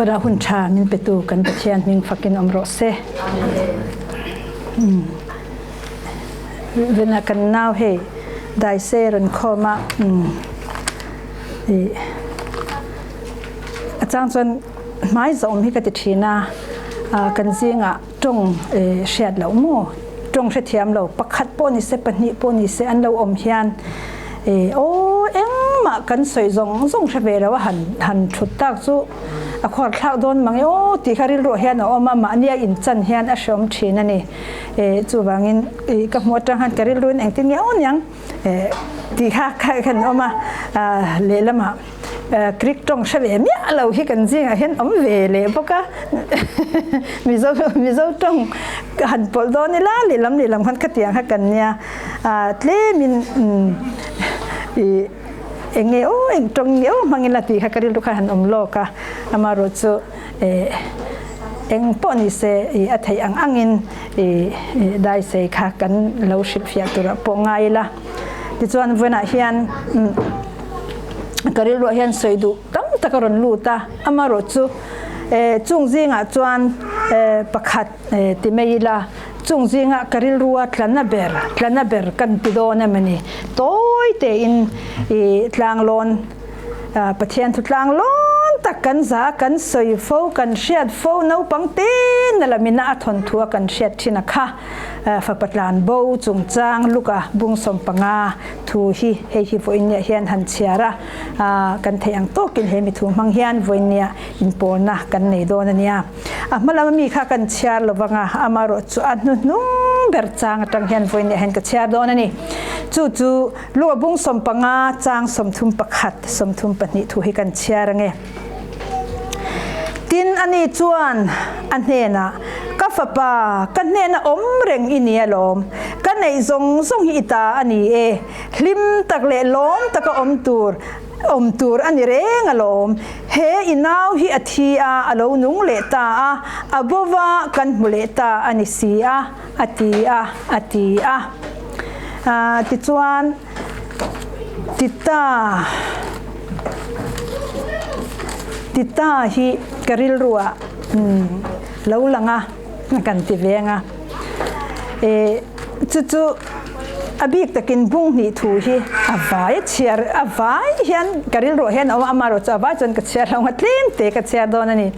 Vara hun tha min petu kan Pathian hming fakin awm rawh se. Vena kan nau hei dai se ron khawma a chang chuan hmai zawm hi ka ti thin a, kan zingah tawng hriat loh maw tawng hrethiam lo pakhat pawh ni se pahnih pawh ni se an lo awm hian aw engmah kan sawi zawng zawng hre ve lo a han han thut tak chu a khuar thlak dawn mang e aw tih kha rilruah hian a awm a mahni a inchan hian a hreawm thin a ni chuvangin ka hmuh atang hian ka rilruin engtin nge aw niang tih kha khan awm a lehlamah Greek tawng hre ve miah lo hi kan zingah hian awm ve leh bawk a, Mizo Mizo tawng ka han pawlh dawn ila lehlam lehlam khan khatiang kha kan nia, tlemin ih eng nge aw eng tawng nge aw hmang ila tih kha ka rilru kha han awm lawk a, amaherawh chu eh eng pawh ni se ih a theih ang angin ih daisei kha kan lo hrilhfiah turah pawh ngai ila. Tichuan vawiinah hian ka rilruah hian sawi duh tam tak a rawn lut a, amaherawh chu chung zingah chuan pakhat ti mai ila, chung zinga ka rilrua tlana ber, tlana ber kan ti dawn em a ni. Tawi tein i tlanglawn, Pathian thu tlanglawn tak kan za, kan sawi fo, kan hriat fo, naupang te na lamina a thawnthu a kan hriat thin a kha. Fapa tlan bo chungchang Luka bung 15 thu hi hei hi vawiinniah hian han chhiar a, kan theih ang tawkin he mi thu hmang hian vawiinniah inpawlna kan nei dawn a nia. A hma lama mi kha kan chhiar lo vang a, amaherawh chu a hnuhnung ber chang atang hian vawiinniah hian ka chhiar dawn a ni. Chu chu Luka bung 15 chang 31, 32 thu hi kan chhiar ange. Tin, ani chuan a hnenah, Ka fapa, ka hnena awm reng i ni alawm. Ka neih zawng zawng hi i ta a ni e. Hlim tak leh lawm taka awm tur awm tur a ni reng alawm. He i nau hi a thi a, a lo nung leh ta a, a bova kan hmu leh ta a ni si a, a ti a, a ti a. Tichuan, Tita Tita hi ka rilruah lo lang a kan ti veng a e chu chu a bik takin bung hnih thu hi a vai chhiar a vai hian ka rilruah hian a awm a amaherawh chu a vai chuan ka chhiar lo ang a tlem te ka chhiar dawn a ni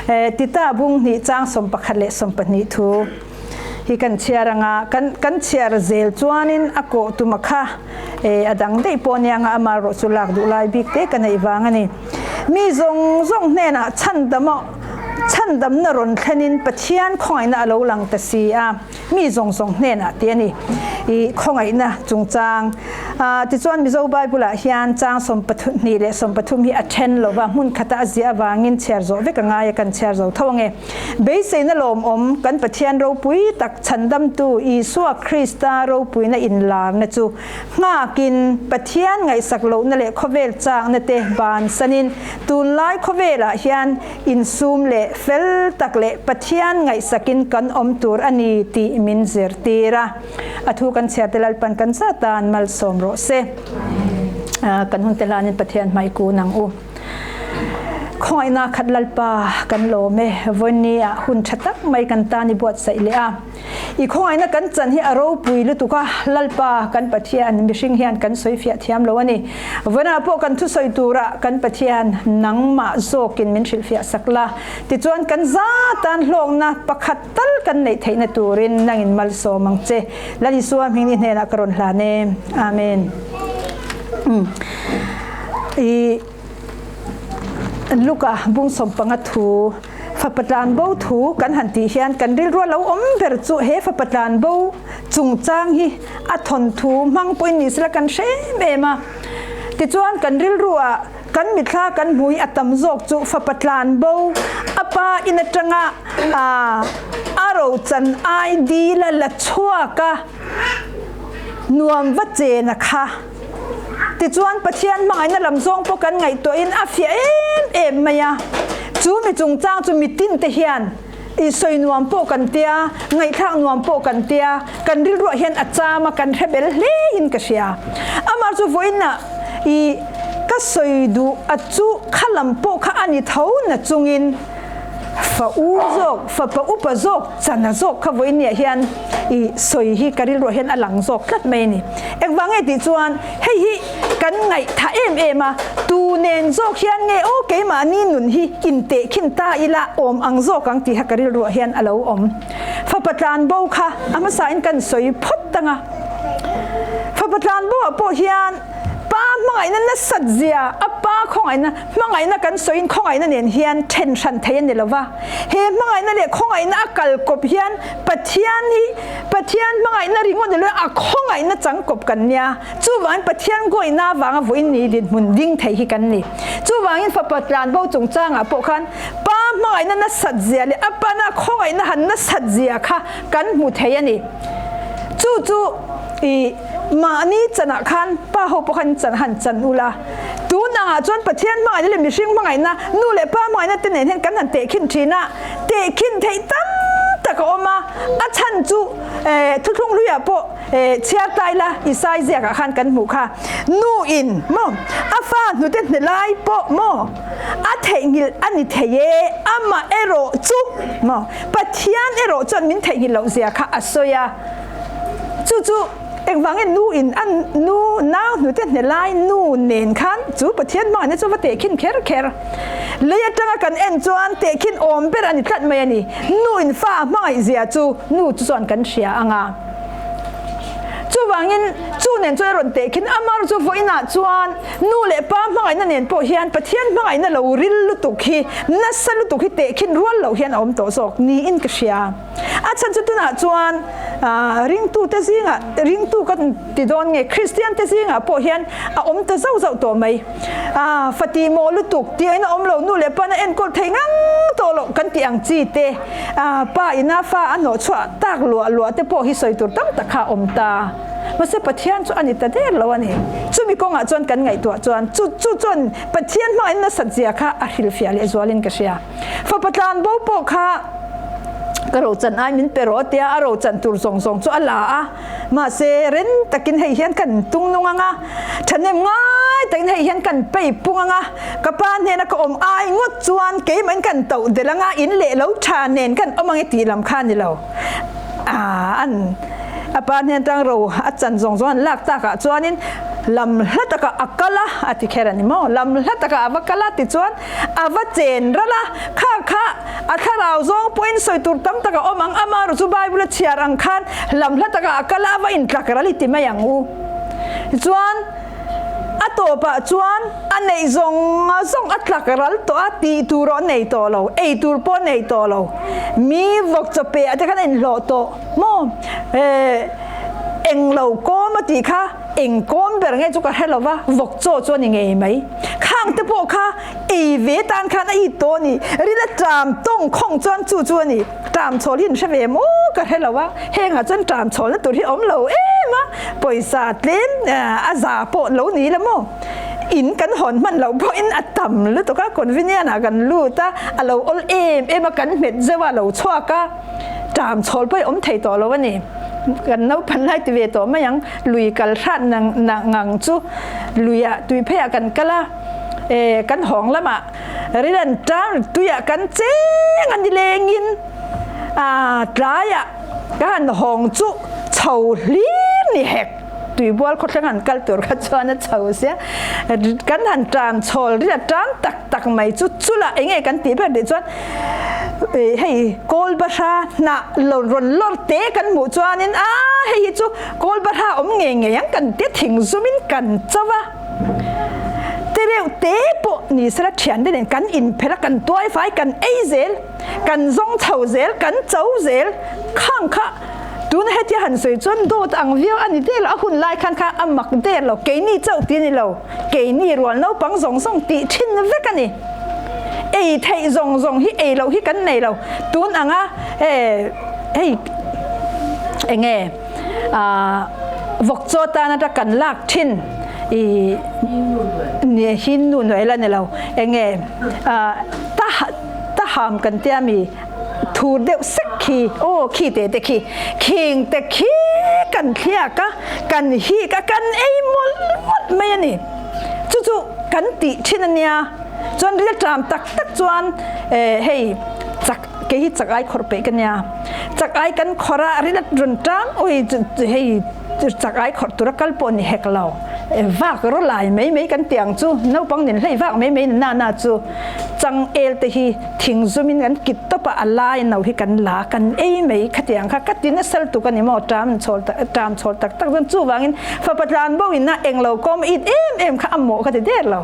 e Tita bung hnih chang 11 leh 12 thu. Hi kan chhiar anga kan kan chhiar zel chuanin a kawh tum a kha e a dang daih pawh ania anga ama erawh chu lak duh lai bik te ka neih vang a ni. Mi zawng zawng hnenah chhandam a chhandamna rawn thlenin Pathian khawngaihna a lo lang ta si a, mi zawng zawng hnenah tih a ni. I khawngaihna chungchang a tichuan Mizo Bible ah hian chang 12 leh 13 hi a then lova hmun khata a ziah avangin chhiar zawh vek a ngai a kan chhiar zo tho ange. Beiseina lawmawm kan Pathian ropui tak chhandamtu Isua Krista ropuina inlarna chu nghakin Pathian ngaihsak lohna leh khawvel chakna te bansanin tunlai khawvelah hian insum leh fel tak leh Pathian ngaihsakin kan awm tur a ni tih min zirtir a. A thu kan chhiar te Lalpan kan zatan malsawm rawh se. Kan hun te hlanin Pathian hmai kun ang u. Khawngaihna khat Lalpa kan lawm e, vawiinni ah hun tha tak mai kan tan i buatsaih leh a. I khawngaihna kan chan hi a ropui lutuk a, Lalpa kan Pathian mihring hian kan sawi fiah thiam lo a ni. Vawiinah pawh kan thusawi turah kan Pathian nangmah zawkin min hrilhfiah sak la, tichuan kan za tan hlawkna pakhat tal kan neih theihna turin nangin malsawm ang che. Lal Isua hming ni hnenah ka rawn hlan e. Amen. I Luka bung 15 thu fapa tlan bo thu kan han tih hian kan rilru a lo awm ber chu he fapa tlan bo chungchang hi a thawn thu hmang pawhin ni sela kan hre em em a. Tichuan kan rilru ah kan mithla kan hmui a tam zawk chu fapa tlan bo a pa in atanga a rochan ID la la chhuak a nuam va chen a kha. Tichuan Pathian hmangaihna lam zawng pawh kan ngaihtuahin a fiah em em mai a, chu mi chungchang chu mitin te hian i sawi nuam pawh kan tia, ngaihthlak nuam pawh kan tia, kan rilruah hian a cham a, kan hre bel hle in ka hria. Amah chu vawiinah i ka sawi duh a chu kha lam pawh kha a ni tho na chungin fa u zawk, fapa upa zawk chana zawk kha vawiin niah hian i sawi hi ka rilruah hian a lang zawk tlat mai a ni. Engvang nge tih chuan hei hi kan ngaihthah em em a, tu nen zawk hian nge aw keimahni nun hi intehkhin ta ila awm ang zawk ang tih kha ka rilruah hian a lo awm. Fapa tlanbo kha a hmasain kan sawi phawt tang a. Fapa tlanboah pawh hian pa hmangaihna nasat zia, a pa khawngaihna, hmangaihna kan sawiin khawngaihna nen hian then hran thei a ni lo va. He hmangaihna leh khawngaihna a kal kawp hian Pathian hi Pathian hmangaihna ringawt ni lo a khawngaihna chang kawp kan nia. Chuvangin Pathian gawihna avanga vawiin ni dinhmun ding thei hi kan ni. Chuvangin fapa tlanbo chungchangah pawh khan Pa hmangaihna nasat zia leh a pana khawngaihna han nasat zia kha kan hmu thei a ni. Chu chu i mahni chanah khan pa ho pawh khan chan han chan ula. Tun angah chuan Pathian hmangaihna leh mihring hmangaihna, nu leh pa hmangaihna te nen hian kan han tehkhin thin a, tehkhin theih tam tak a awm a. A chhan chu thuthlung hluiah pawh Chhiar ta ila Isai ziakah khan kan hmuh kha. Nu in maw a fa hnute hne lai pawh maw a theihnghilh a ni thei e, amah erawh chu maw Pathian erawh chuan min theihnghilh loh zia kha a sawi a. Chu chu engvangin nu in a nu nau hnute hne lai nu nen khan chu Pathian hmangaihna chu va tehkhin kher kher. Lei atanga kan en chuan tehkhin awm ber a ni tlat mai a ni. Nu in fa a hmangaih zia chu nu chu chuan kan hria anga. Chuvangin chu nen chuan a rawn teh khin Amar chu vawiinah chuan nu leh pa hmangaihna nen pawh hian Pathian hmangaihna lo ril lutuk hi nasa lutuk hi teh khin rual loh hian a awm tawh zawk niin ka hria. A chhan chu tunah chuan ringtute zingah ringtu ka ti dawn nge Kristiante zingah pawh hian a awm ta zauh zauh tawh mai. Fati maw lutuk tiangin a awm lo, nu leh pa'n a enkawl thei ngang tawh loh kan tih ang chi te, pa ina fa a hnawh chhuah tak luah luah te pawh hi sawi tur tam tak kha a awm ta. Mahse Pathian chu a ni ta der lo a ni. Chumi kawngah chuan kan ngaihtuah chuan chu chu chuan Pathian hmangin nasat zia kha a hrilhfiah leh zualin ka hria. Fapa tlanbo pawh kha ka rochan ai min pe rawh tia a rochan tur zawng zawng chu a la a. Mahse, ren takin hei hian kan tung nung ang a, thahnem ngai takin hei hian kan pei pung ang a, ka pa hnena ka awm ai ngawt chuan keimahin kan toh del ang a, in leh lo tha nen kan awm ang e tih lam kha a ni lo. Aa, an a pa hnen tang ro a chan zawng zawng an lak takah chuanin lam hla takah a kal a, a ti kher a ni maw? Lam hla takah a va kal a tichuan a va chen ral a, kha kha a thlarau zawng pawhin sawi tur tam tak a awm ang, amaherawh chu Bible a chhiar ang khan lam hla takah a kal a, a va intlak ral i ti mai ang u. Tichuan a tawpah chuan a neih zawng zawng a tlak ral tawh a, tih tur a nei tawh lo, ei tur pawh a nei tawh lo, mi vawk chaw pe ah te khan a inhlawh tawh maw, englo kawm a tih kha. Eng kawm ber nge chu ka hre lo va, vawk chaw chu a ni ngei mai. Khang te pawh kha ei ve tan khan a it tawh a ni. Ril a ṭam tawng khawng chuan chu chu a ni. Ṭam chhawl hi an hre ve maw ka hre lo va, hengah chuan ṭam chhawlna tur hi awm lo em a, pawisa tlem a za pawh lo ni la maw. In kan hawn hman loh pawhin a tam lutuk a, convenient ah kan lut a, a lo awl em em a, kan hmet zeuh a, a lo chhuak a. Ṭam chhawl pawh i awm thei tawh lo a ni. Kan naupan lai ti ve tawh mai ang. Lui kal hrat ngang chu luiah tui pheiah kan kal a, e kan hawng lamah ril an ṭam tuiah kan cheng a ni lengin a tlaiah ka han hawng chu chho hlir ni hek. Tuibual khawthleng han kal tur kha chuan a chho sia. Kan han ṭam chhawl ril a ṭam tak tak mai chu chulah eng nge kan tih ber tih chuan hei kawl bahra hnah lo rawn lawr te kan hmuh chuanin a hei hi chu kawl bahra awm ngei ngei ang kan tia thing zumin kan cho va te reuh te pawh ni sela thian te nen kan inphelh a kan tuai fai kan ei zel kan zawng chho zel kan cho zel khang kha tuna hetia han sawi chuan dawt ang viau a ni der lo a hun lai khan kha a mak der lo keini chauh ti a ni lo. Keini rual naupang zawng zawng tih thin vek a ni. Ei theih zawng zawng hi ei loh hi kan nei lo. Tun anga hei enge vawk chaw tan ata kan lak thin i hin nu nuai la ni lo enge ta ham kan tia mi thur deuh sek khi aw khi te te khi khing te khi kan thliak a kan hik a kan ei mawlh mawlh mai a ni chu chu. kan tih thin a nia. Chuan rilṭam tak tak chuan hei chak kei hi chak ai khawrh peih ka nia. Chak ai kan khawrh a ril a rawn ṭam ui hei chak ai khawrh tura kal pawh ni hek lo. Vak rawh lai mai mai kan tih ang chu naupang nen hlei vak mai mai na na chu changel te hi thing zum in kan kit tawp a a lai no hi kan la kan ei mai khatiang kha ka ti nasa lutuk a ni maw ṭam chhawl tak ṭam chhawl tak tak chuan chuvangin fapa tlan bo in a englo kawm it em em kha a mawh ka ti der lo.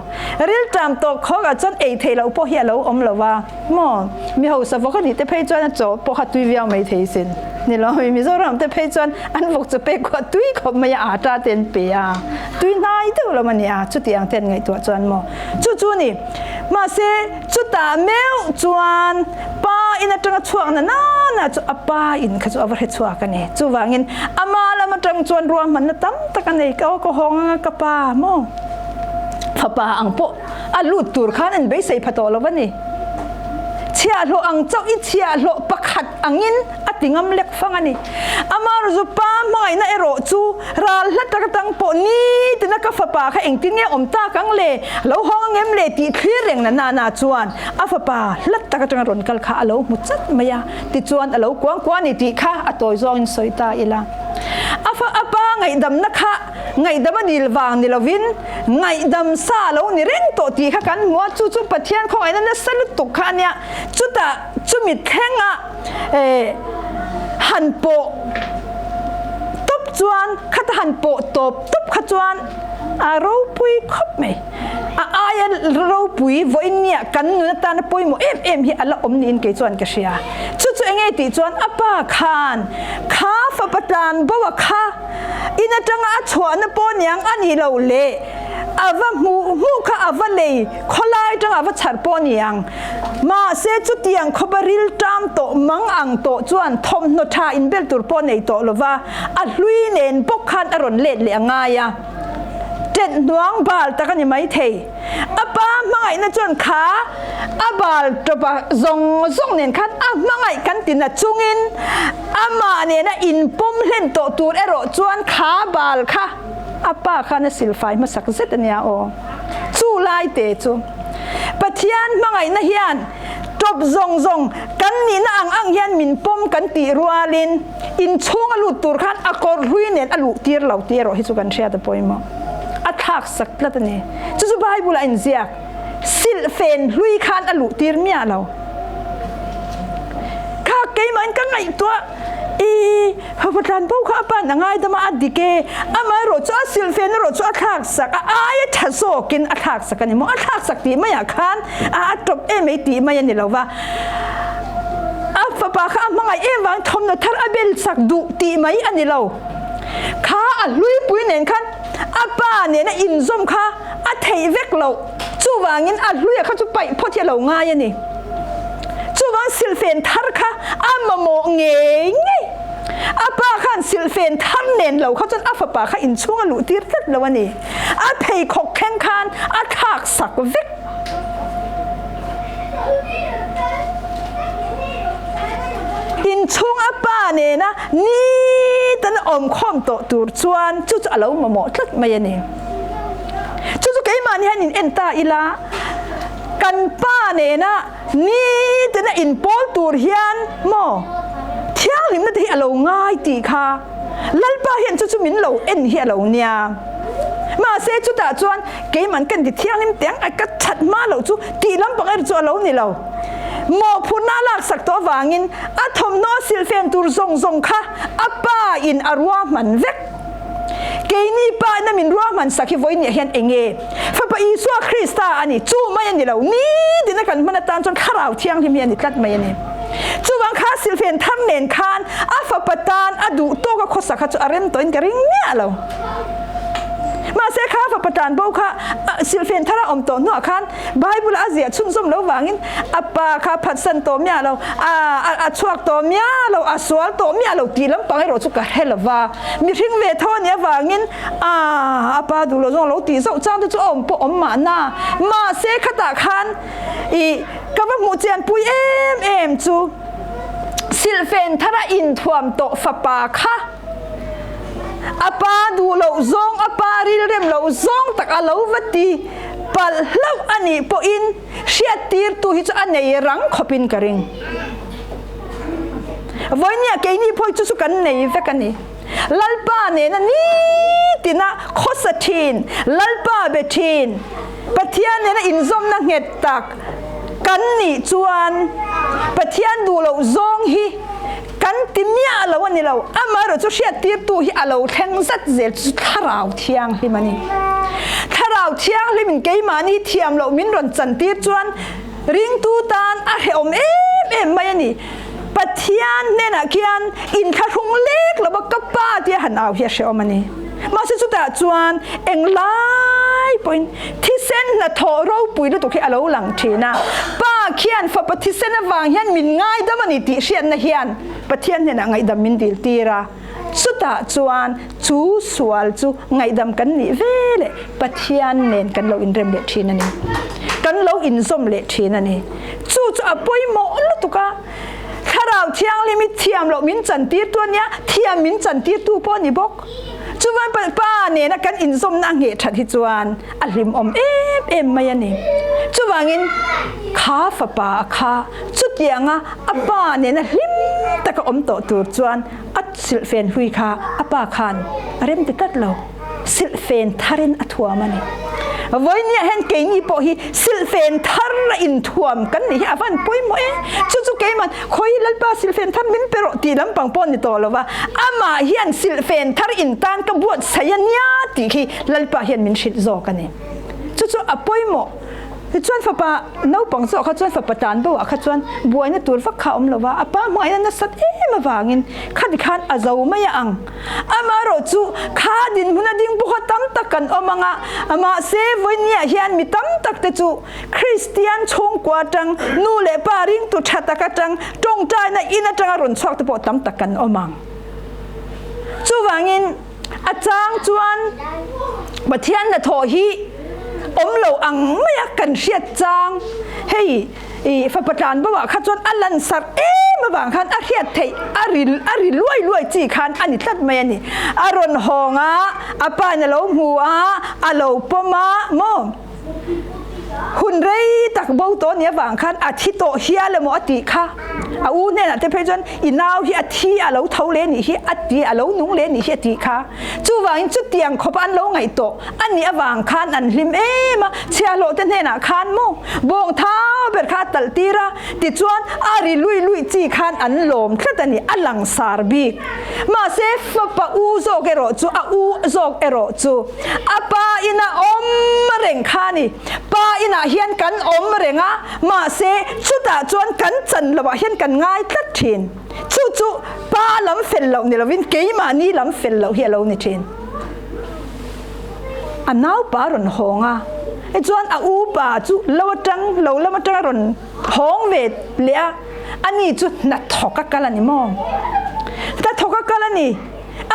Rilṭam tawh khawk ah chuan ei theih loh pawh hi a lo awm lo va maw? Mi hausa vawk a nih te phei chuan a chaw pawh kha tui viau mai thei sin. Ni lo mi Mizoram te phei chuan an vawk chaw pek khuah tui khawp mai a aṭa te an pe a, tui hnai deuh lo a ni a, chuti ang te an ngaihtuah chuan maw? Chu chu ni. Mahse chutah meuh chuan pa in aṭanga chhuak na nana chu a pa in kha chu a va hre chhuak a ni. Chuvangin ama lam aṭang chuan ruahmanna tam tak a nei ka aw ka hawng anga ka pa maw? Fapa ang pawh a lut tur khan an beisei pha tawh lo a ni. Chhiahhlawh ang chauh i chhiahhlawh pakhat angin a ti ngam lek fang a ni. Amarawhchu pa hmangaihna erawh chu ral hla tak atang pawh nitina ka fapa kha engtin nge awm tak ang le, lo hawng ang em le tih thlir reng na nana chuan a fapa hla tak atanga rawn kal kha a lo hmu chat mai a, tichuan a lo kuang kuah a ni tih kha a tawi zawngin sawi ta ila. A fa a pa ngaihdamna kha Ngaihdam a dil vang ni lovin ngaihdam sa a lo ni reng tawh tih kha kan hmu a, chu chu Pathian khawngaihna nasa lutuk kha a nia. Chutah chumi thlenga han pawh tawp chuan khata han pawh tawp tawp kha chuan a ropui khawp mai. A aia ropui vawiin nia kan nun atana pawimawh em em hi a la awm niin kei chuan ka hria. Chu chu enge tih chuan a pa khan kha fapa tlan bo a kha In atanga a chhuahna pawh niang a nih loh leh a va hmuh hmuh kha a va lei khawlai atanga a va chhar pawh niang. Mahse chutiang khawpa ril ṭam tawh mang ang tawh chuan thawmhnaw ṭha inbel tur pawh nei tawh lova a hlui nen bawk khan a rawn let leh a ngai a. Ṭet hnuang bal tak a ni maithei. A pa hmangaihna chuan kha a bal tawpa zawng zawng nen khan a hmangaih kan ti na chungin amah nena inpawm hlen tawh tur erawh chuan kha bal kha a pa khan a silfai hmasak zet a nia aw. Chu lai te chu Pathian hmangaihna hian tawp zawng zawng kan nihna ang ang hian min pawm kan tih rualin inchhung a lut tur khan a kawr hlui nen a luh tir lo tih erawh hi chu kan hriat a pawimawh. A thlak sak tlat a ni. Chu chu Bible a inziak silhfen hlui khan a luh tir miah lo. Kha keimahin ka ngaihtuah i Patlan bo kha a pan a ngaidam a, a dik e. Amaherawh chu a silhfen erawh chu a thlak sak a, aia tha zawkin a thlak sak a ni maw? A thlak sak tih maiah khan a a tawp em mai tih mai a ni lo va. A fapa kha a hmangaih em vangin thawmhnaw thar a bel sak duh tih mai a ni lo. Kha a hluipui nen khan a pa nena inzawm kha a theih vek loh. Chuvangin a hluia kha chu paih phawt hi a lo ngai a ni. Chuvang silhfen thar kha a mamawh ngei ngei. A pa khan silhfen thar nen lo kha chuan a fapa kha inchhung a luh tir tlat lo a ni. A pheikhawk thleng khan a thlak sak vek. Inchhung a pa nena nitin awm khawm tawh tur chuan chu chu a lo mamawh tlat mai a ni. Chu chu keimahni hian in en ta ila, kan pa nena nitina inpawl tur hian maw thianghlimna te hi a lo ngai tih kha Lalpa hian chu chu min lo en hi a lo nia. Mahse chutah chuan keiman ka inti thianghlim teng a ka that hma loh chu tih lampang erawh chu a lo ni lo. Mawhphurhna a laksak tawh avangin a thawmhnaw a silhfen tur zawng zawng kha a pa in a ruahman vek. Keini pa ina min ruahman sak hi vawiin ah hian eng nge? Fapa Isua Krista a ni. Chu mai a ni lo. Nitin a kan hman atan chuan Thlarau Thianghlim hi a ni tlat mai a ni. Chuvang kha silhfen thar nen khan a fapa tan a duh tawk a khawsa kha chu a rem tawhin ka ring miah lo. Mahse kha fapa tan bo kha silhfen thar a awm tawh hnuah khan Bible a ziah chhunzawm lo vangin a pa kha phatsan tawh miah lo, a chhuak tawh miah lo, a sual tawh miah lo tih lampang erawh chu ka hre lo va. Mihring ve tho a nih avangin a a pa duh lo zawng lo tih zauh chang te chu a awm pawh awm mahna. Mahse khatah khan i ka va hmuh chian pui em em chu silhfen thara inthuam tawh fapa kha a pa duh loh zawng, a pa rilrem loh zawng tak a lo va ti. palh hlauh a nih pawhin hriattirtu hi chu a nei rang khawpin ka ring. Vawinia keini pawh hi chu chu kan nei vek a ni. Lalpa nena nitina khawsa thin, Lalpa be thin, Pathian nena inzawmna nghet tak kan nih chuan Pathian duh loh zawng hi kan ti miah lo a ni lo. Amaherawhchu hriattirtu hi a lo thleng zat zel chu Thlarau Thianghlim a ni. Thlarau Thianghlimin keimahni thiam loh min rawn chantir chuan ringtu tan a hrehawm em em mai a ni. Pathian hnenah khian inthlahrung lek lova ka pa tia han au hi a hrehawm a ni. Mahse chutah chuan englai pawhin thisen hnathawh ropui lutuk hi a lo lang thin a. Pa khian fapa thisen avang hian min ngaidam a ni tih hriatna hian Pathian hnenah ngaihdam min dil tir a. Chutah chuan chu sual chu ngaihdam kan nih ve leh Pathian nen kan lo inrem leh thin a ni. Kan lo inzawm leh thin a ni. Chu chu a pawimawh lutuk a. Thlarau Thianghlim hi thiam loh min chantirtu a nia, thiam min chantirtu pawh a ni bawk. Chuvan Pa nena kan inzawmna a ngheh that hi chuan a hlimawm em em mai a ni. Chuvangin kha fapa a kha chutianga a pa nena hlim taka awm tawh tur chuan a silhfen hlui kha a pa khan a rem ti tlat lo. Silhfen tharin a thuam a ni. Vawinia hian keini pawh hi silhfen thar a inthuam kan nih hi a van pawimawh e. Chu chu keiman khawi Lalpa silhfen thar min pe rawh tih lampang pawh ni tawh lo va, amah hian silhfen thar intan ka buatsaih a nia tih khi Lalpa hian min hrilh zawk a ni. Chu chu a pawimawh. Tichuan fapa naupang zawk kha chuan fapa tan bo ah kha chuan buaina tur vak kha a awm lo va, a pa hmangaihna nasat em avangin khati khan a zo mai a ang. Amaherawh chu kha dinhmun a ding pawha tam tak kan awm ang a, mahse vawinia hian mi tam tak te chu Kristian chhungkua atang, nu leh pa ringtu tha tak atang, tawngtaina in atanga rawn chhuak te pawh tam tak kan awm ang. Chuvangin a chang chuan Pathian hnathawh hi awm lo ang maia kan hriat chang hei i fapa tlan bo ah kha chuan a lansarh em avang khan a hriat theih a ri a ri luai luai chi khan a ni tlat mai a ni. A rawn hawng a, a pa in a lo hmu a, a lo pawm a maw? Hun rei tak bo tawh nih avang khan a thi tawh hial emaw a tih kha. A u hnenah te phei chuan i nau hi a thi a lo tho leh nih hi a ti a lo nung leh nih hi a tih kha. Chuvangin chutiang khawpa an lo ngaih tawh a nih avang khan an hlim em a, chhiahhlawh te hnenah khan maw bawng thau ber kha a talh tir a, tichuan a ri lui lui chi khan an lawm tlat a ni, a langsar bik. Mahse fapa u zawk erawh chu a u zawk erawh chu a pa ina awm reng kha a ni. Pa inah hian kan awm reng a, mahse chutah chuan kan chan lohah hian kan ngai tlat thin. Chu chu pa lam fel loh ni lovin keimahni lam fel loh hi a lo ni thin. A naupa a rawn hawng a, tichuan a upa chu lo atang lo lam atang a rawn hawng ve leh a, ani chu hnathawk a kal a ni maw? Hnathawk a kal a ni.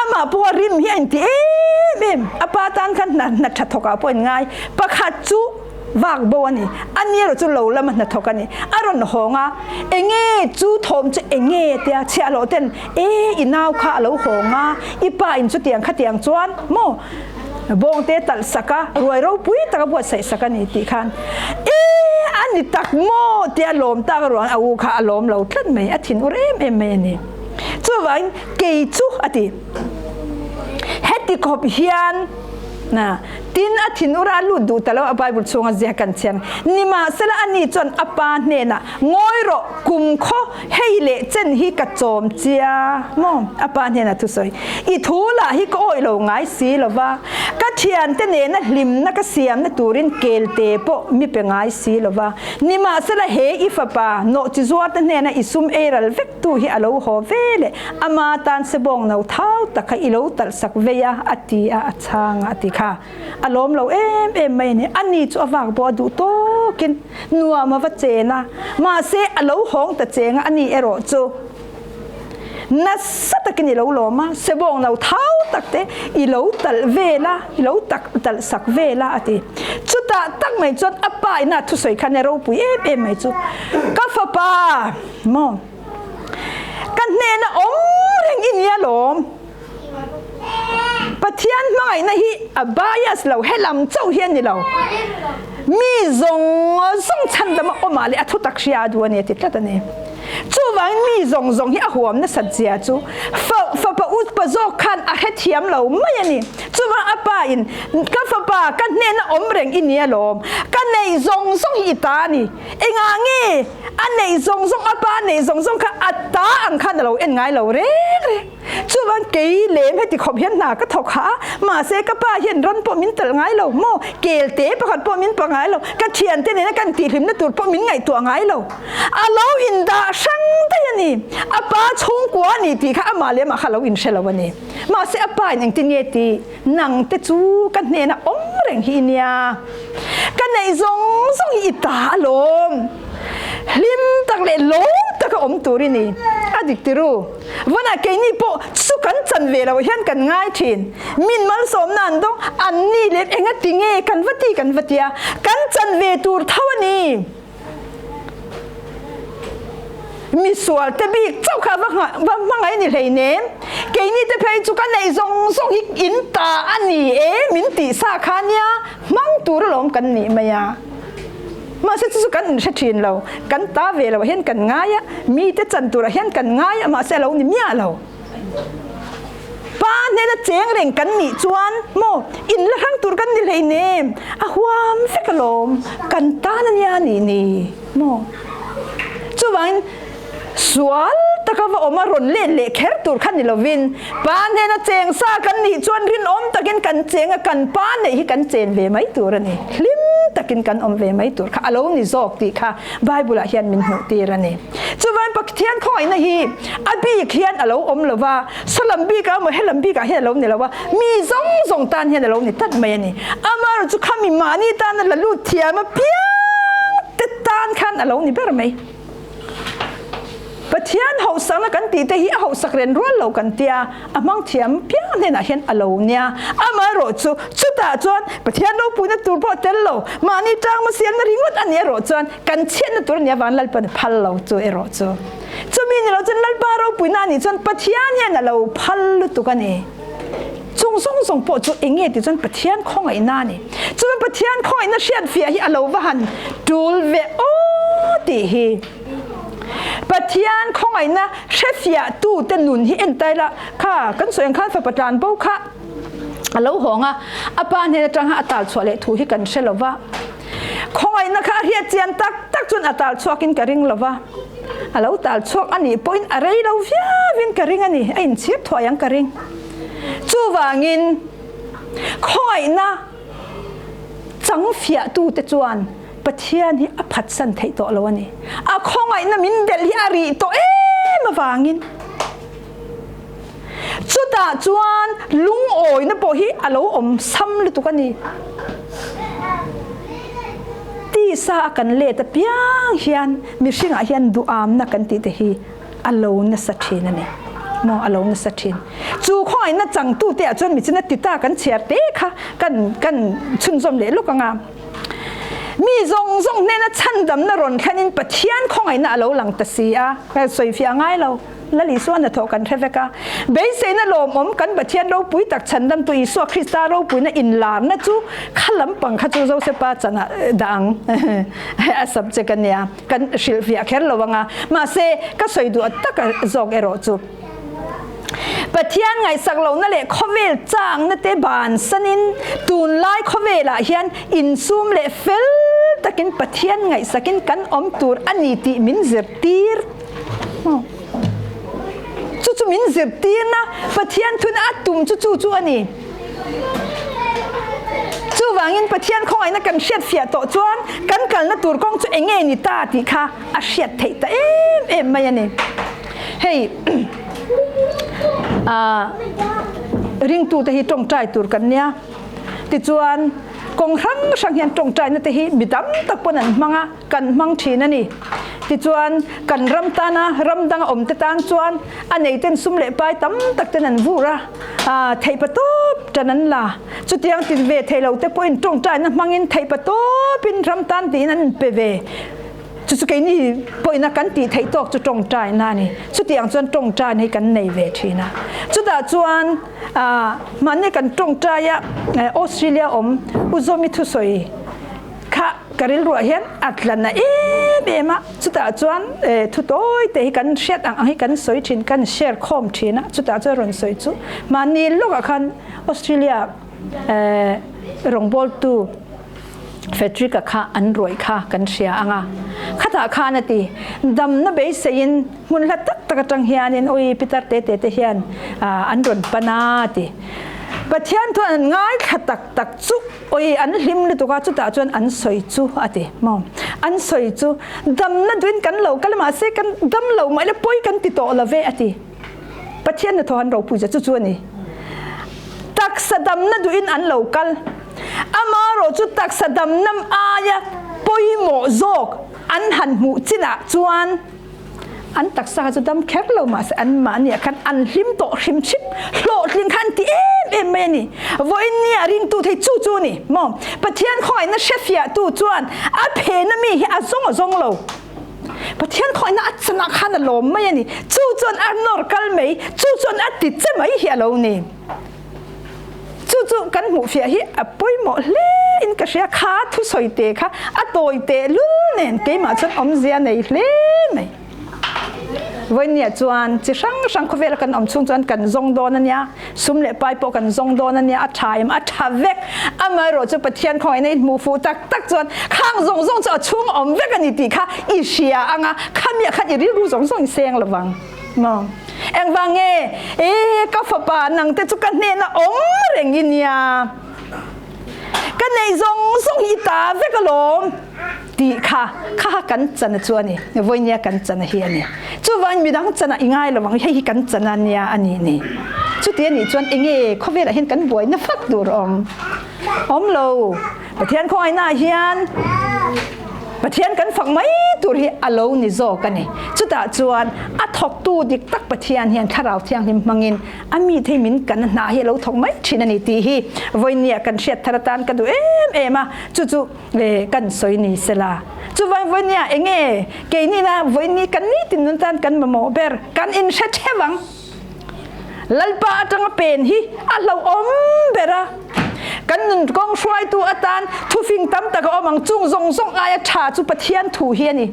Amah pawh a rim hi a inti em em. A pa tan khan hna hna tha thawkah pawh a inngai. Pakhat chu vak bo a ni. A ni erawh chu lo lama hnathawk a ni. A rawn hawng a, Enge chu thawm chu enge tia chhiahhlawh ten e i nau kha a lo hawng a, i pa in chutiang khatiang chuan maw bawngte talh sak a, ruai ropui taka buatsaih sak a ni tih khan e a ni tak maw tia lawm tak ruang a u kha a lawm lo tlat mai, a thin ur em em mai a ni. Chuvangin kei chu a ti. Heti khawp hian na tin a thinur a lut duh ta lo a Bible chhunga ziah kan chhiar. Nimahsela ani chuan a pa hnenah ngawi rawh kum khaw hei leh chen hi ka chawm chia maw a pa hnenah thusawi i thu lah hi ka awih lo ngai si lo va ka thiante nena hlimna ka siamna turin kelte pawh mi pe ngai si lo va nimahsela he i fapa nawhchi zuarte hnena i sum ei ral vek tu hi a lo haw ve leh ama tan sebawng no thau tak kha i lo talh sak vei a, a ti a, a chhang a, a ti kha. A lawm lo em em mai a ni. Ani chu a vak bawh a duh tawkin nuam a va chen a, mahse a lo hawng ta cheng a, ani erawh chu nasa takin i lo lawm a, sebawng no thau tak te i lo talh vel a, i lo tak talh sak vel a, a ti. Chutah tak mai chuan a pa ina thusawi khan a ropui em em mai chu, Ka fapa! Maw? Ka hnena awm reng i nia lawm. Pathian hmangaihna hi a bias lo, helam chauh hi a ni lo. Mi zawng zawng chhandama awmah leh a thutak hria a duh a ni a ti tlat a ni. Chuvangin mi zawng zawng hi a huam nasat zia chu fapa upa zawk khan a hrethiam lo mai a ni. Chuvang a pa in, Ka fapa, ka hnena awm reng i ni alawm. Ka neih zawng zawng hi i ta a ni. Engah nge a neih zawng zawng, a pa neih zawng zawng kha a ta ang khan a lo en ngai lo reng reng. Chuvang kei lem heti khawp hian hna ka thawk hah a, mahse ka pa hian ran pawh min talh ngai lo maw, kel te pakhat pawh min pa ngai lo, ka thiante nena kan tihhlimna tur pawh min ngaihtuah ngai lo. A lo indah hrang daih a ni. A pa chhungkua a ni tih kha amah leh amah kha a lo inhre lo a ni. Mahse a pa in engtin nge tih? Nang te chu ka hnena awm reng hi i nia. Ka neih zawng zawng hi i ta alawm. Hlim tak leh lawm taka awm tur i ni. A dik ti ru. Vanah keini pawh chu kan chan ve lo hian kan ngai thin. Min malsawmna an dawng, an ni leh enga ti nge kan va ti kan va tia. Kan chan ve tur tho a ni. Misual te bik chauh kha va va hmangaih ni hleinem. Keini te phei chu ka neih zawng zawng hi in ta a ni e min tih sa kha nia hmang tur alawm kan nih mai a. Mahse chu chu kan inhre thin lo. Kan ta ve loh hian kan ngai a, mite chan turah hian kan ngai a mahse a lo ni miah lo. Pa hnena cheng reng kan nih chuan maw in la hrang tur kan ni hleinem a huam vek alawm kan tan ania nih ni maw chuvangin sual taka va awm a rawn let leh kher tur kha ni lovin pa hnena cheng sa kan nih chuan rinawm takin kan cheng a kan pa neih hi kan chen ve mai tur a ni hlim takin kan awm ve mai tur kha a lo ni zawk tih kha Bible ah hian min hmuh tir a ni. Chuvan Pathian khawngaihna hi a bik hian a lo awm lo va, saw lam bikah emaw he lam bikah hian a lo ni lo va, mi zawng zawng tan hian a lo ni tlat mai a ni. Amaherawhchu chu khami mahni tana la lut thiam apiang te tan khan a lo ni ber mai. Pathian hauhsakna kan tih te hi a hauhsak ren rual lo kan tia, a hmang thiam piang hnenah hian a lo nia. Amaherawhchu chutah chuan Pathian ropuina tur pawh tel lo, mahni tangma siamna ringawt a nih erawh chuan kan chhiatna tur a nih avang Lalpa'n a phal lo chu erawh chu. Chumi ni lo chuan Lalpa ropuina a nih chuan Pathian hian a lo phal lutuk a ni. Chung zawng zawng pawh chu eng nge tih chuan Pathian khawngaihna a ni. Chuan Pathian khawngaihna hriatfiah hi a lo va han tul ve aw tih hi. Pathian khawngaihna hrefiahtute nun hi entai la, kha kan sawi ang khan fapa tlan bo kha a lo hawng a, a pa hnen atanga a tal chhuah leh thu hi kan hre lo va. Khawngaihna kha a hriat chian tak tak chuan a tal chhuakin ka ring lo va, a lo tal chhuak a nih pawhin a rei lo viauin ka ring a ni, a inchhir thuai ang ka ring. Chuvangin khawngaihna chang fiahtute chuan Pathian hi a phatsan theih tawh lo a ni. A khawngaihna min delh hi a rih tawh em avangin. Chutah chuan lungawina pawh hi a lo awm sam lutuk a ni. Tisa a kan let apiang hian mihringah hian duhamna kan tih te hi a lo nasa thin a ni. Maw a lo nasa thin. Chu khawngaihna changtute ah chuan michina tita kan chhiar te kha kan kan chhunzawm leh lawk anga. Mi zawng zawng hnena chhandamna rawn thlenin Pathian khawngaihna a lo lang ta si a, sawifiah a ngai lo. Lal Isua hnathawh kan hre vek a. Beiseina lawmawm kan Pathian ropui tak chhandamtu Isua Krista ropuina inlarna chu kha lampang kha chu Josepa chanah dah ang a subject a nia, kan hrilhfiah kher lo ang a. Mahse, ka sawi duh tak zawk erawh chu. Pathian ngaihsak lohna leh khawvel changna te bansanin tunlai khawvelah hian insum leh fel takin Pathian ngaihsakin kan awm tur a ni tih min zirtir. Chu chu min zirtirna Pathian thuna a tum chu chu chu a ni. Chuvangin Pathian khawngaihna kan hriatfiah tawh chuan kan kalna tur kawng chu eng nge ni ta tih kha a hriat theih ta em em mai a ni. Hei ringtute hi tawngtai tur kan nia. Tichuan kawng hrang hrang hian tawngtaina te hi mi tam tak pawn an hmang a, kan hmang thin a ni. Tichuan kan ram tana ram danga awm te tan chuan a neiten sum leh pai tam tak ten an vur a, theihpatawp tan an la. Chutiang ti ve thei lo te pawhin tawngtaina hmangin theihpatawpin ram tan tiin an inpe ve. Chu chu keini pawhina kan tih theih tawk chu tawngtaina a ni. Chutiang chuan tawngtaina hi kan nei ve thin a. Chutah chuan mahni kan tawngtai a, Australia awm U Zawmi thusawi kha. ka rilruah hian a tla na em em a, chutah chuan thu tawi te hi kan hriat ang ang hi kan sawi thin, kan share khawm thin a, chutah chuan rawn sawi chu mahni lawkah khan Australia rawngbawltu Frederick-a kha an rawih kha kan hria ang a, khatah khan a ti, damna beiseiin hmun hla tak tak atang hianin awi pitar te te te hian an rawn pan a a ti. Pathian chuan an ngaithla tak tak chu awi an hlim lutuk a, chutah chuan an sawi chu a ti maw? An sawi chu damna duin kan lo kal a mahse kan dam lo mah ila pawi kan ti tawh lo ve a ti. Pathian hnathawh an ropui zia chu chu a ni. Taksa damna duhin an lo kal. Amaherawh chu taksa damna aia pawimawh zawk an han hmuh chinah chuan an taksa kha chu dam kher lo mahse anmahniah khan an hlim tawh hrim hrim, hlawhtling kha an ti em em mai a ni. Vawiin nia ringtu thei chu chu a ni maw? Pathian khawngaihna hrefiahtu chuan a phena mi hi a zawng a zawng lo. Pathian khawngaihna a chanah khan a lawm mai a ni. Chu chuan a nawr kal mai, chu chuan a ti che mai hi a lo ni. Chu chu kan hmuh fiah hi a pawimawh hle in ka hria. Kha thusawi te kha a tawi teh lul nen keimah chuan awmzia nei hle mai. Vawinia chuan chi hrang hrang khawvela kan awm chhung chuan kan zawng dawn a nia, sum leh pai pawh kan zawng dawn a nia, a tha em a tha vek. Amaherawh chu Pathian khawngaihna i hmuh fuh tak tak chuan khang zawng zawng chu a chhung a awm vek a ni tih kha i hria ang a, khamiah khan i rilru zawng zawng i seng lo vang maw? Engvang nge? E ka fapa nang te chu ka hnena awm reng i nia, ka neih zawng zawng hi i ta vek alawm. Tih kha kha kan chan a chu a ni, vawinia kan chan a hi a ni. Chuvangin midang chan ah i ngai lo ang, hei hi kan chan a nia a ni ni. Chuti a nih chuan enge khawvelah hian kan buaina fak tur awm? Awm lo. Pathian khawngaihna ah hian Pathian kan fak mai tur hi a lo ni zawk a ni. Chutah chuan a thawktu dik tak Pathian hian Thlarau Thianghlim hmangin a mi thei min kan hna hi a lo thawk mai thin a ni tih hi vawinia kan hriat thar atan ka duh em em a. Chu chu Le kan sawi ni sela. Chuvang vawinia enge keinina vawini kan nitin nun tan kan mamawh ber kan in hre theuh ang. Lalpa atanga pen hi a hlauhawm ber a. Kan nun kawng hruaitu atan thufing tam tak a awm ang chung zawng zawng aia tha chu Pathian thu hi a ni.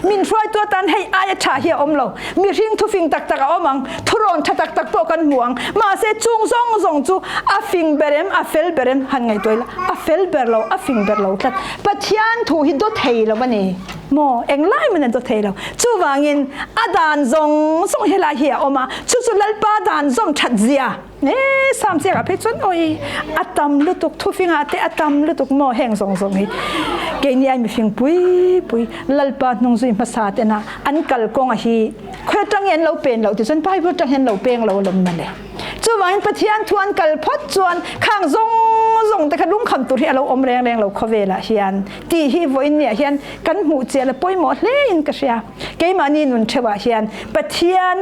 Min hruaitu atan hei aia tha hi a awm lo. Mihring thufing tak tak a awm ang, thurawn tha tak tak pawh kan hmu ang. Mahse chung zawng zawng chu a fing ber em, a fel ber em han ngaihtuah ila, a fel ber lo, a fing ber lo tlat. Pathian thu hi daw thei lo a ni maw? Englai man a daw thei lo. Chuvangin a dan zawng zawng helai hi a awm a, chu chu Lalpa dan zawm that zia. E Sam chiak ah phei chuan oi a tam lutuk thufingah te a tam lutuk maw heng zawng zawng hi keini ai mifing pui pui Lalpa hnung zui hmasa tena an kal kawng a hi khawi atang hian lo pen lo ti chuan Bible atang hian lo peng lo alawm male chuvangin Pathian thu an kal phawt chuan khang zawng zawng te kha lungkham tur hi a lo awm reng reng lo khawvelah hian tih hi vawiin niah hian kan hmuh chiah la pawimawh hle in ka hria keimahni nun theuhah hian Pathian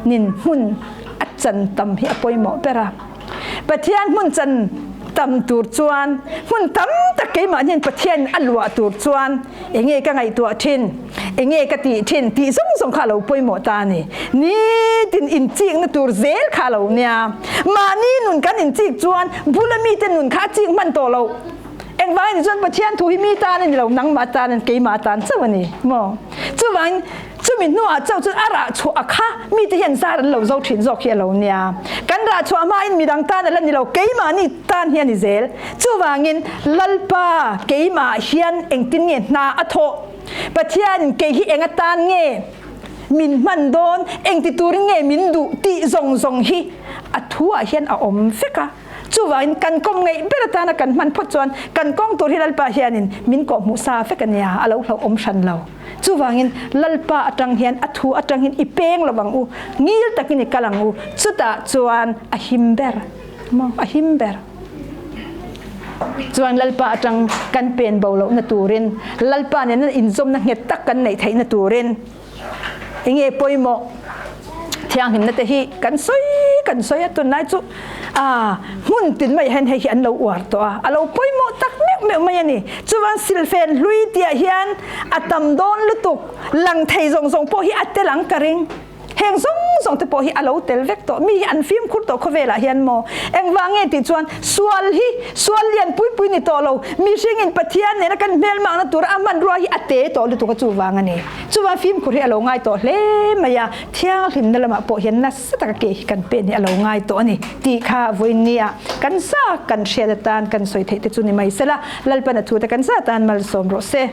nin hmun a chan tam hi a pawimawh ber a. Pathian hmun chan tam tur chuan hmun tam tak keimah hian Pathian a luah tur chuan enge ka ngaihtuah thin, enge ka tih thin tih zawng zawng kha a lo pawimawh ta a ni. Nitin inchikna tur zel kha a lo nia. Mahni nun kan inchik chuan bula mite nun kha a chik hman tawh loh. Engvangin chuan Pathian thu hi mi tan a ni lo, nangmah tan a ni, keimah tan chauh a ni maw? Chuvangin Chumi hnuah chauh chuan a rah chhuah a kha mite hian zar an lo zo thin zawk hi a lo nia. Kan rah chhuah hmain midang tan a la ni lo, keimahni tan hi a ni zel. Chuvangin Lalpa keimah hian engtin nge hna a thawh? Pathianin kei hi eng atan nge min hman dawn, engti turin nge min duh tih zawng zawng hi a thuah hian a awm vek a. Chuvangin kan kawm ngeih ber atana kan hman phawt chuan kan kawng tur hi Lalpa hianin min kawhhmuh sa vek a nia, a lo hlauhawm hran lo. Chuvangin Lalpa atang hian a thu atang hian i peng lo ang u, ngil takin i kal ang u, chutah chuan a him ber maw, a him ber. Chuan Lalpa atang kan pen bo lohna turin, Lalpa nena inzawmna nghet tak kan neih theihna turin enge pawimawh thianghlimna te hi kan sawi kan sawi a, tunlai chu a hmun tin mai hian hei hi an lo uar tawh a, a lo pawimawh tak meuh meuh mai a ni. Chuvan silfen hlui tihah hian a tam dawn lutuk, lang thei zawng zawng pawh hi a tel ang ka ring. Heng zawng zawng te pawh hi a lo tel vek tawh. Mi hi an fimkhur tawh khawvelah hian maw? Engvang nge tih chuan sual hi sual lian pui pui ni tawh lo. Mihringin Pathian nena kan hmelmakna tura a hmanrua hi a te tawh lutuk a chuvang a ni. Chuvang fimkhur hi a lo ngai tawh hle mai a, thianghlimna lamah pawh hian nasa taka ke hi kan pen hi a lo ngai tawh a ni tih kha vawiinnia kan za kan hriat atan kan sawi theih te chu ni mai sela, Lalpan a thute kan za atan malsawm rawh se.